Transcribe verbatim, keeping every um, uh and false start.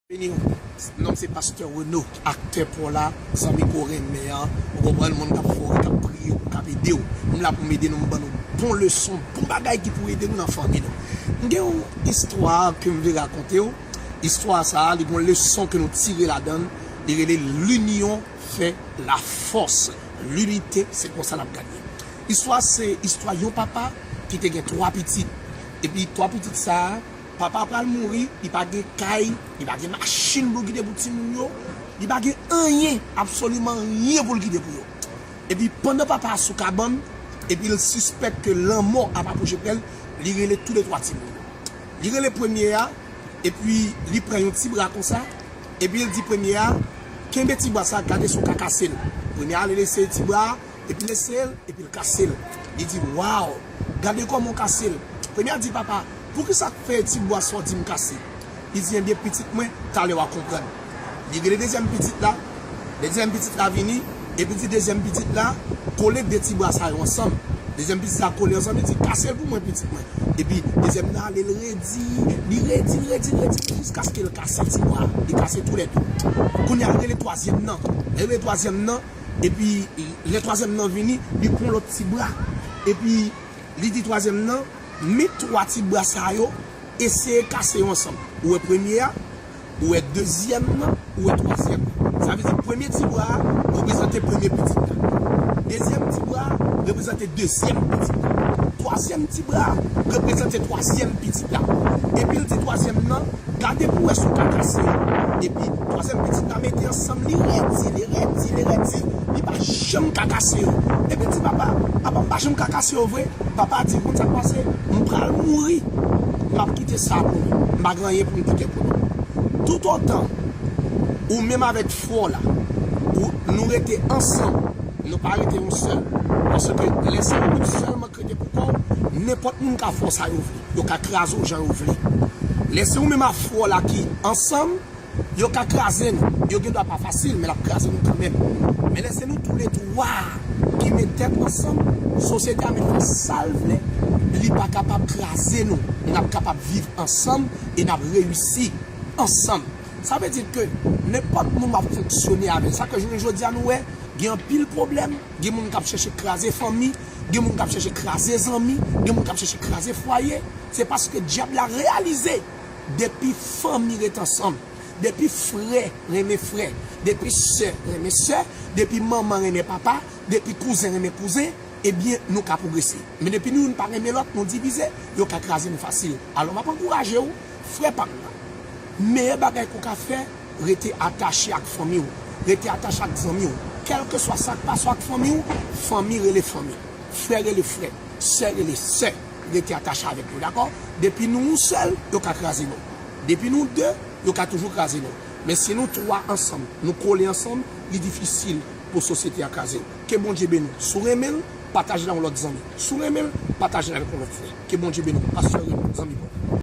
Beni w. Non m se Pastè Reno, aktè pa w la, zanmi ke w renmen an, ou konprann, moun k ap fè w ri, k ap priye w, k ap ede w. M la pou m ede nou, m ban nou bon leson, bon bagay ki pou ede nou nan fanmi nou. M gen yon istwa ke m vle rakonte w. Istwa sa a, li gen yon leson ke nou tire ladan l. Li rele L'union fait la force. Linite, se konsa n ap gade. Istwa se istwa yon papa ki te gen twa pitit. Epi twa pitit sa a, papa pral mouri, li pa gen kay, li pa gen machin pou l kite pou timoun yo, li pa gen anyen, absoliman anyen pou l kite pou yo. Epi pandan papa a sou kabann, epi l sispèk ke lanmò ap apwoche prè l, li rele toulètwa timoun yo. Li rele premye a, epi li pran yon ti bra konsa, epi l di premye a, kenbe ti bra sa, gade si w ka kase l. Premye a al eseye ti bra a, epi l eseye l, epi l kase l. Li di, waw, gade kòman w kase l. Premye a di, papa, poukisa k fè ti bwa sa w di m kase? Li di, ebyen, pitit mwen, talè w a konprann. Li rele dezyèm pitit la, dezyèm pitit la vini, epi di dezyèm pitit la, kole de ti bwa sa yo ansanm. Dezyèm pitit la kole ansanm, li di, kase l pou mwen, pitit mwen. Epi dezyèm nan ale, l redi, li redi, l redi, l redi, jiskaske l kase ti bwa, li kase toulède. Kounye a, l rele twazyèm nan. L rele twazyèm nan, epi lè twazyèm nan vini, li pran lòt ti bwa. Epi li di twazyèm nan, men twa ti bwa sa yo, eseye kase yo ansanm. Ou wè premye a, ou wè dezyèm nan, ou wè twazyèm nan. Sa vle di premye ti bwa a reprezante premye pitit la. Dezyèm ti bwa a reprezante dezyèm pitit la. Twazyèm ti bwa a reprezante twazyèm pitit la. Epi l di twazyèm nan, gade pou w wè si w ka kase yo. Epi twazyèm pitit la mete ansanm, li redi, li redi, li redi, li pa janm ka kase yo. Epi l di, papa, papa, m pa janm ka kase yo vre. Papa a di, konn sa k pase, m pral mouri, m ap kite sa pou nou. M pa gen anyen pou m kite pou nou. Toutotan ou menm avèk frè w la, ou nou rete ansanm, nou pa rete yon sèl. Paske lè se ou menm sèlman k rete pou kò w, nenpòt moun ka fè w sa yo vle. Yo ka kraze w jan yo vle. Lè se ou menm ak frè w la ki ansanm, yo ka kraze nou. Yo gen dwa pa fasil, men l ap kraze nou kanmenm. Men lè se nou toulètwa ki met tèt ansanm, sosyete a mèt fè sa l vle, li pa kapab kraze nou. N ap kapab viv ansanm e n ap reyisi ansanm. Sa vle di ke nenpòt moun w ap fonksyone avè l. Sa ke jounen jodi a nou wè, gen anpil pwoblèm, gen moun k ap chèche kraze fanmi, gen moun k ap chèche kraze zanmi, gen moun k ap chèche kraze fwaye. Se paske dyab la reyalize, depi fanmi ret ansanm, depi frè renmen frè, depi sè renmen sè, depi manman renmen papa, depi kouzen renmen kouzen, ebyen, nou ka pwogrese. Men depi nou youn pa renmen lòt, nou divize, yo ka kraze nou fasil. Alò, m ap ankouraje w, frè pa m nan. Meyè bagay ke w ka fè, rete atache ak fanmi w, rete atache ak zanmi w. Kèlkeswa sa k pase w ak fanmi w, fanmi rele fanmi, frè rele frè, sè rele sè, rete atache avèk yo, dakò? Depi nou yon sèl, yo ka kraze nou. Depi nou de, yo ka toujou kraze nou. Men si nou twa ansanm, nou kole ansanm, li difisil pou sosyete a kraze. Ke Bondye beni w. Si w renmen l, pataje l ak yon lòt zanmi. Si w renmen l, pataje l avèk yon lòt frè. Ke Bondye beni w. Pastè Reno, zanmi pa w.